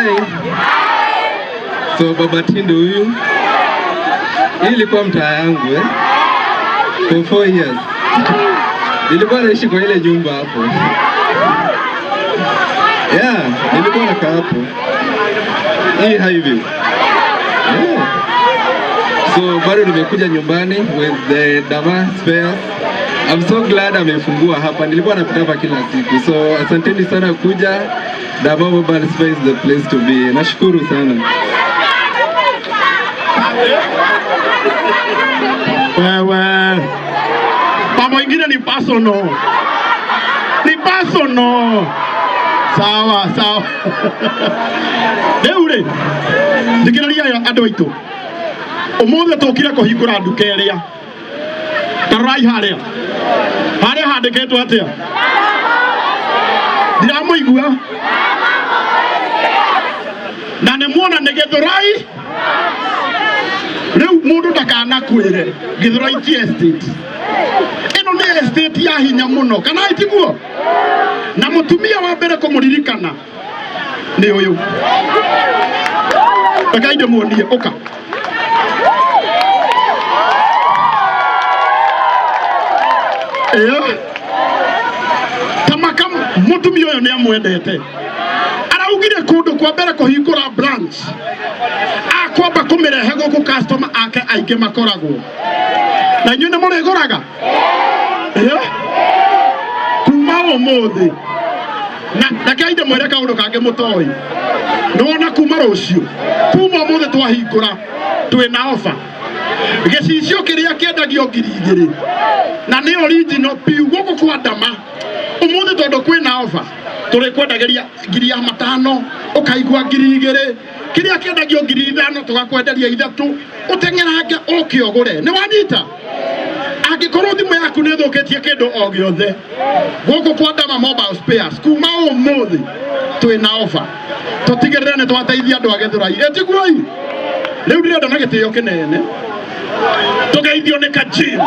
Hi. So Baba Tindo huyu, hii ilikuwa mtaa yangu eh? For 4 years. Nilikuwa naishi kwa ile nyumba hapo. Yeah, nilikuwa nakaa hapo. Hii Highview. Yeah. So bado nimekuja nyumbani with the Dama Spares. I'm so glad amefungua hapa. Nilikuwa napita hapa kila siku. So asanteni sana kuja. Dama Mobile Spares is the place to be. Nashukuru sana. Wewe mambo ingine ni personal, ni personal. Sawa sawa. Rĩu rĩ, thikĩrĩria andũ aitũ, ũmũthĩ tũkire kũhingũra nduka ĩrĩa. Tarorai harĩa harĩa handĩkĩtwo atĩa, ndiramũigua na nĩ muona nĩ Gĩthũrai. Rĩu mũndũ ndakanakwĩre Gĩthũrai ti estate. Ĩno nĩ estate ya hinya mũno, kana itiguo? Na mũtumia wa mbere kũmũririkana nĩ ũyũ. Rekai ndĩmuonie. Ũka. Ĩyo tamaka, mũtumia ũyũ nĩ amwendete. Araugire kũndũ kwa mbere kũhingũra branch akwamba kũmĩrehe gũkũ, customer ake aingĩ makoragwo na inyuĩ nĩ mũrĩgũraga. Ĩyo kuma ũmũthĩ, na rekei ndĩmwĩre kaũndũ kangĩ mũtoĩ. Nĩwona kuma rũciũ, kuma ũmũthĩ twahingũra, twĩna ofa. Gĩcicio kĩrĩa kĩendagio 2000 na nĩ original piu, gũkũ kwa Dama ũmũthĩ, tondũ kwĩna ofa, tũrĩkwendagĩria 5,000, ũkaigua 2000. Kĩrĩa kĩendagio 5000, tũgakwenderia 3. Ũteng'erange ũke ũgũre. Nĩ wanyita? Angĩkorwo thimũ yaku nĩ ĩthũkĩtie kĩndũ o gĩothe, gũkũ kwa Dama Mobile Spares kuma ũmũthĩ twĩna ofa. Tũtigĩrĩre nĩ twateithia andũ a Gĩthũrai. Ĩtiguoi rĩu, ndĩrenda na gĩtĩo kĩnene tũgeithio nĩ Kajim.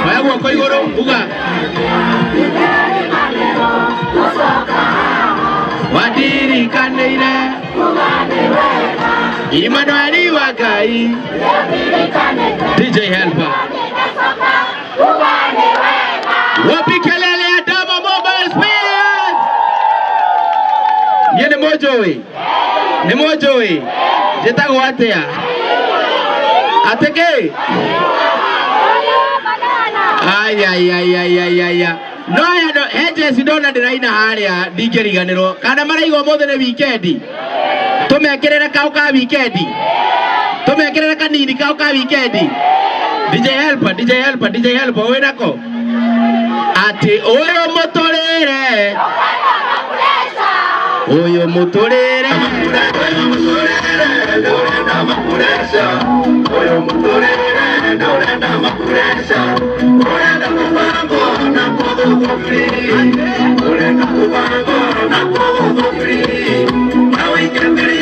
Oya guoko igũrũ uga wandirikanĩire Emmanuel wa Ngai. DJ Helper, wapi kelele ya Dama Mobile Spares? Niĩ nĩ mũnjũĩ, nĩ mũnjũĩ njĩtagwo atĩa? Atĩ kĩ? Ayayayayaya, no aya no he jeci ndona ndĩraina harĩa, ndingĩriganĩrwo kana maraigua ũmũthĩ nĩ weekend. Tũmekĩrĩre kau ka weekend, tũmekĩrĩre kanini kau ka weekend. DJ Helper, DJ Helper, DJ Helper, wĩ nako atĩ ũyũ mũtũrĩre, ũyũ mũtũrĩre. Ũyũ mũtũrĩre ndũrenda mapureca, ũrenda mũbango na kũgũthwo free, ũrenda mũbango na kũgũthwo free na wĩike free.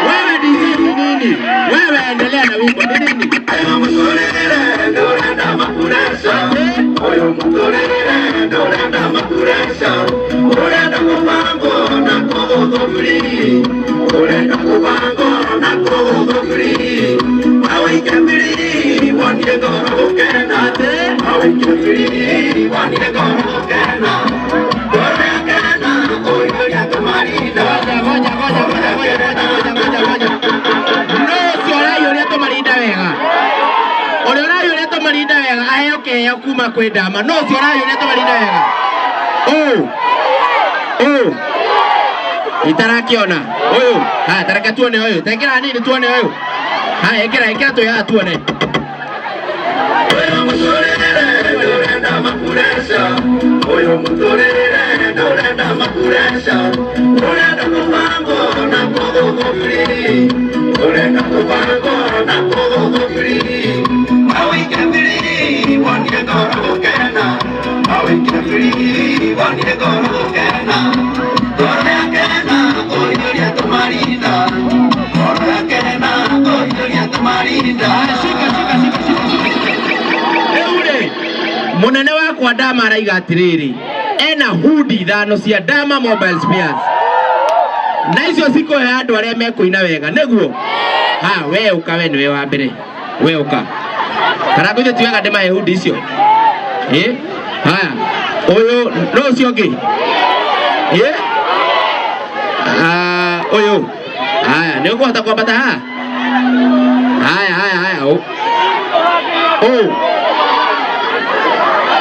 Wewe DJ ni nini? Wewe endelea na wimbo ni nini? Ũyũ mũtũrĩre ndũrenda mapureca, ũyũ mũtũrĩre ndũrenda mapureca, ũrenda mũbango na kũgũthwo free, ũrenda mũbango na kũgũthwo free na wĩike free, wonie ngoro gũkena, na wĩike free, wonie ngoro gũkena, ngoro yakena ũiyũria tũmarinda. Ngoja, ngoja, ngoja, ngoja, ngoja, ngoja, ngoja, ngoja. No ũcio ũraiyũria tũmarinda wega, ũrĩa ũraiyũria tũmarinda wega aheo kĩheo kuma kwĩ Dama. No ũcio ũraiyũria tũmarinda wega, ũũ ũũ itarakĩona ũyũ. Haya, tareke tuone ũyũ. Tekĩra hanini tuone ũyũ. Haya, ĩkĩra, ĩkĩra twĩ haha tuone. Ũyũ mũtũrĩre ndũrenda mapureca, ũyũ mũtũrĩre. Ndũrenda mapureca, ũrenda kũbangwo na kũgũthwo free, ũrenda kũbangwo na kũgũthwo free. Mawike free, wonire ngoro gũkena, mawike free, wonire ngoro gũkena. Ngoro yakena, ũiyũrie tũmarinda, ngoro yakena, ũiyũrie tũmarinda. Shika, shika, shika, shika. Rĩu rĩ, mũnene wakwa Dama araiga atĩrĩrĩ, ena hudi ithano cia Dama Mobile Spares na icio cikũhe andũ arĩa mekũina wega nĩguo. Ha, we ũka, we nĩwe wa mbere, we ũka. Kana ngũithe ti wega ndĩmahe hudi icio? Ĩ haya, ũyũ no ũcio ũngĩ. Ĩ ah, ũyũ haya, nĩ ũkũhota kwambata haha? Haya, haya, haya, ũ ũ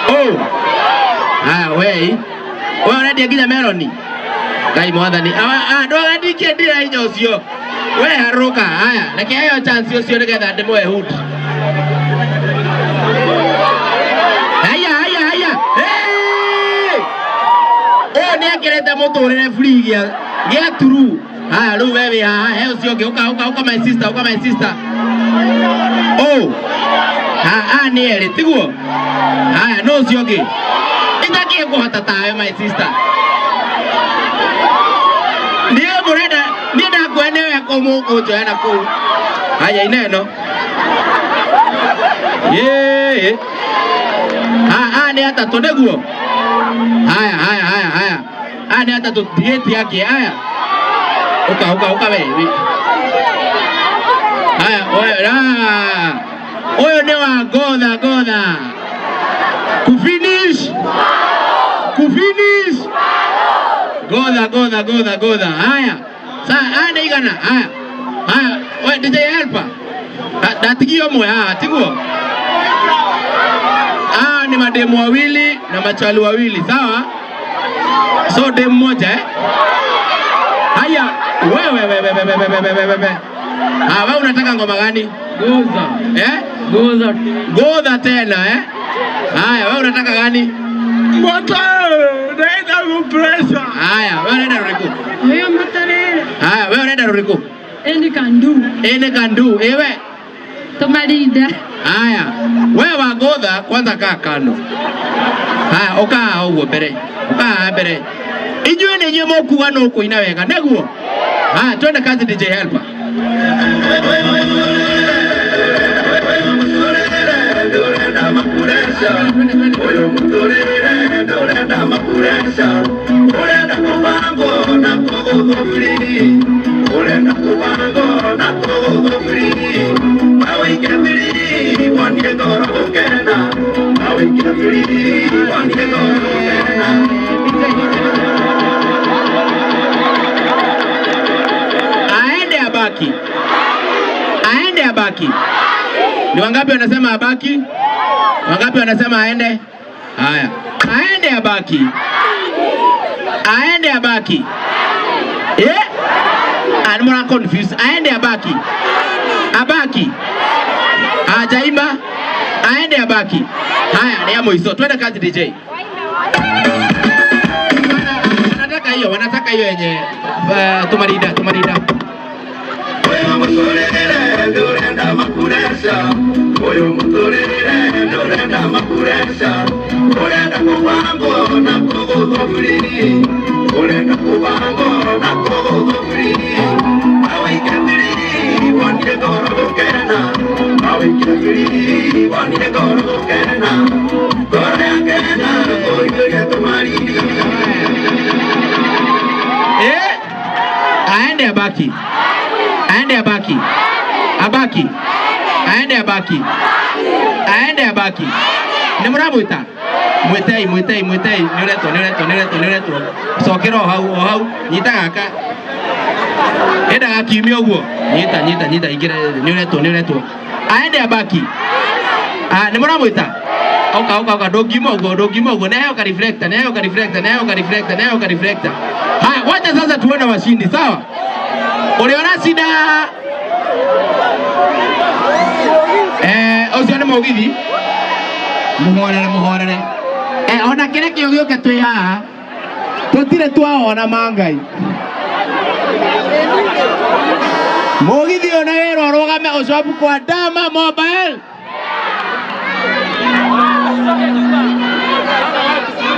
ũ haya, wei we ũrendia nginya meloni? Ngai mwathani, ndũgandingie ndira hinya ũcio. We harũka, haya, reke heo chance ũcio nĩgetha ndĩmũhe hood. Haya, haya, haya. Hey! Ũyũ nĩ ekĩrĩte mũtũrĩre free gĩa turu. Haya, rĩu we wĩ haha, he ũcio ũngĩ. Ũka, ũka, ũka, my sister, ũka, my sister. Oh. Ha, ha, nĩ erĩ tiguo? Haya, no ũcio ũngĩ itakĩĩ kũhota tawe, my sister. Niĩ mũrenda niĩ ndakuoya nĩwe kũmũkũnjoya na kũu. Haya, ina ĩno. Yee. Ha, ha, nĩ atatũ nĩguo? Haya, haya, haya, haya. Aya nĩ atatũ, ndigĩtie angĩ. Haya. Ũka, ũka, ũka we. Haya, oya, ah. Ũyũ nĩ wa ngotha ngotha. Kufinish. Kufinish. Ngotha ngotha ngotha ngotha. Haya. Sa, haya nĩ igana. Haya. Haya, we DJ helper. Ndatigia ũmwe haha, tiguo? Ah, ni mademu wawili na machali wawili, sawa? So demu mmoja, eh? Haya, wewe wewe wewe wewe wewe wewe. Ah, wewe unataka ngoma gani? Goza. Eh? Goza. Godha tena, eh? Haya, wewe unataka gani? Moto, ndĩrenda pressure. Haya, wewe unaenda ruriku? Oyo mutarere. Haya, wewe unaenda ruriku? Any can do. Any can do. Ewe. Tumarinda. Haya, wewe wa godha kwanza kaa kando. Haya, ukaa ũguo mbere. Ukaa mbere. Inyuĩ nĩ inyuĩ mũkuga nũ kũina wega, nĩguo? Haya, twende kazi, DJ helper. Ndũrenda mapureca, ũyũ mũtũrĩre ndũrenda mapureca, ũrenda kũbangwo na kũgũthwo free, ũrenda kũbangwo na kũgũthwo free. Mawike free, wonie ngoro gũkena, mawike free, wonie ngoro gũkena. Aende abaki? Aende abaki? Ni wangapi wanasema abaki? Wangapi wanasema aende? Haya, aende abaki? Aende abaki? Eh? I'm more confused. Aende abaki? Abaki? Hajaimba? Aende abaki? Haya, ni ya mwisho. Twende kazi, DJ. Wanataka hiyo, wanataka hiyo yenye tumarida, tumarida. Ũyũ mũtũrĩre ndũrenda mapureca, ũyũ mũtũrĩre ndũrenda mapureca, ũrenda kũbangwo na kũgũthwo free, ũrenda kũbangwo na kũgũthwo free. Mawike free, wonire ngoro gũkena, mawike free, wonire ngoro gũkena, ngoro yakena, ũiyũrie tũmarinda. Eh? Aende abaki? Aende abaki? Abaki? Aende abaki? Aende abaki? Nĩ mũramwĩta? Mwĩtei, mwĩtei, mwĩtei. Nĩ ũretwo, nĩ ũretwo, nĩ ũretwo, nĩ ũretwo. Cokera o hau, o hau. Nyita gaka. Endaga kiumia ũguo. Nyita, nyita, nyita, ingĩra. Nĩ ũretwo, nĩ ũretwo. Aende abaki? Ah, nĩ mũramwĩta? Oka, oka, oka, ndũngiuma ũguo, ndũngiuma ũguo. Neheo ka reflector, neheo ka reflector, neheo ka reflector, neheo ka reflector. Haya, wacha sasa tuone washindi, sawa? Ũrĩa ũracinda ũcio nĩ mũgithi. Mũhorere, mũhorere. Ona kĩrĩa kĩo gĩũke twĩ haha. Tutire twawona mangai. Mugithi ũyũ na wĩra ũrũgame ũcobu kwa Dama Mobile.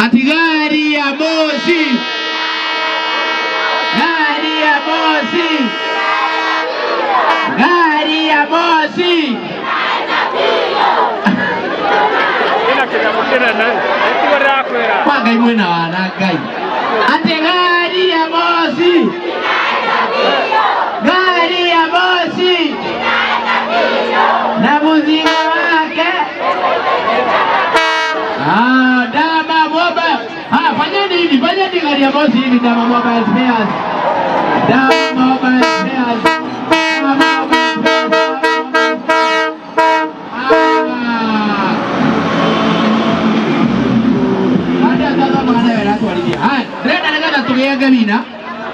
Ati gari ya moshi. Gari ya moshi. Gari ya moshi. Kwa Ngai mwena wana Ngai. Ati gari ya moshi. Gari ya moshi. Na mzigo wake. Ah, Dama Mobile. Ah, fanyeni hivi, fanyeni gari ya moshi hivi Dama Mobile Spares. Dama Mobile Spares. Dama Mobile Spares. Ah. Baada ya sasa mwana wewe anatuharibia. Haya, ndĩrenda nĩgetha tũgĩe ngamina.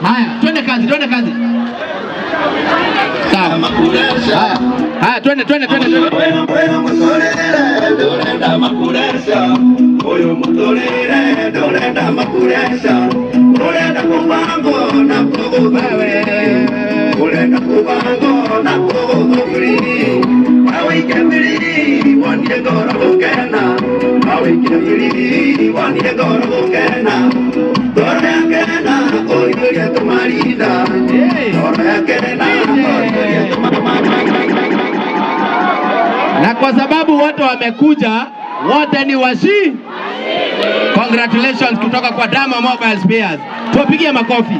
Haya, twende kazi, twende kazi. Sawa. Haya, haya, twende, twende, twende, twende. Ũyũ mũtũrĩre ndũrenda makureca, ũyũ mũtũrĩre ndũrenda makureca, ũrenda kũbangwo na kũgũthwo, ũrenda kũbangwo na kũgũthwo free. Wawĩike free wonie ngoro gũkena, wawĩike free wonie ngoro gũkena, ngoro yakena ũiyũrie tũmarinda, ngoro yakena ũiyũrie tũmarinda. Na kwa sababu wote wamekuja, wote ni washi. Congratulations kutoka kwa Dama Mobile Spares. Tuwapigie makofi.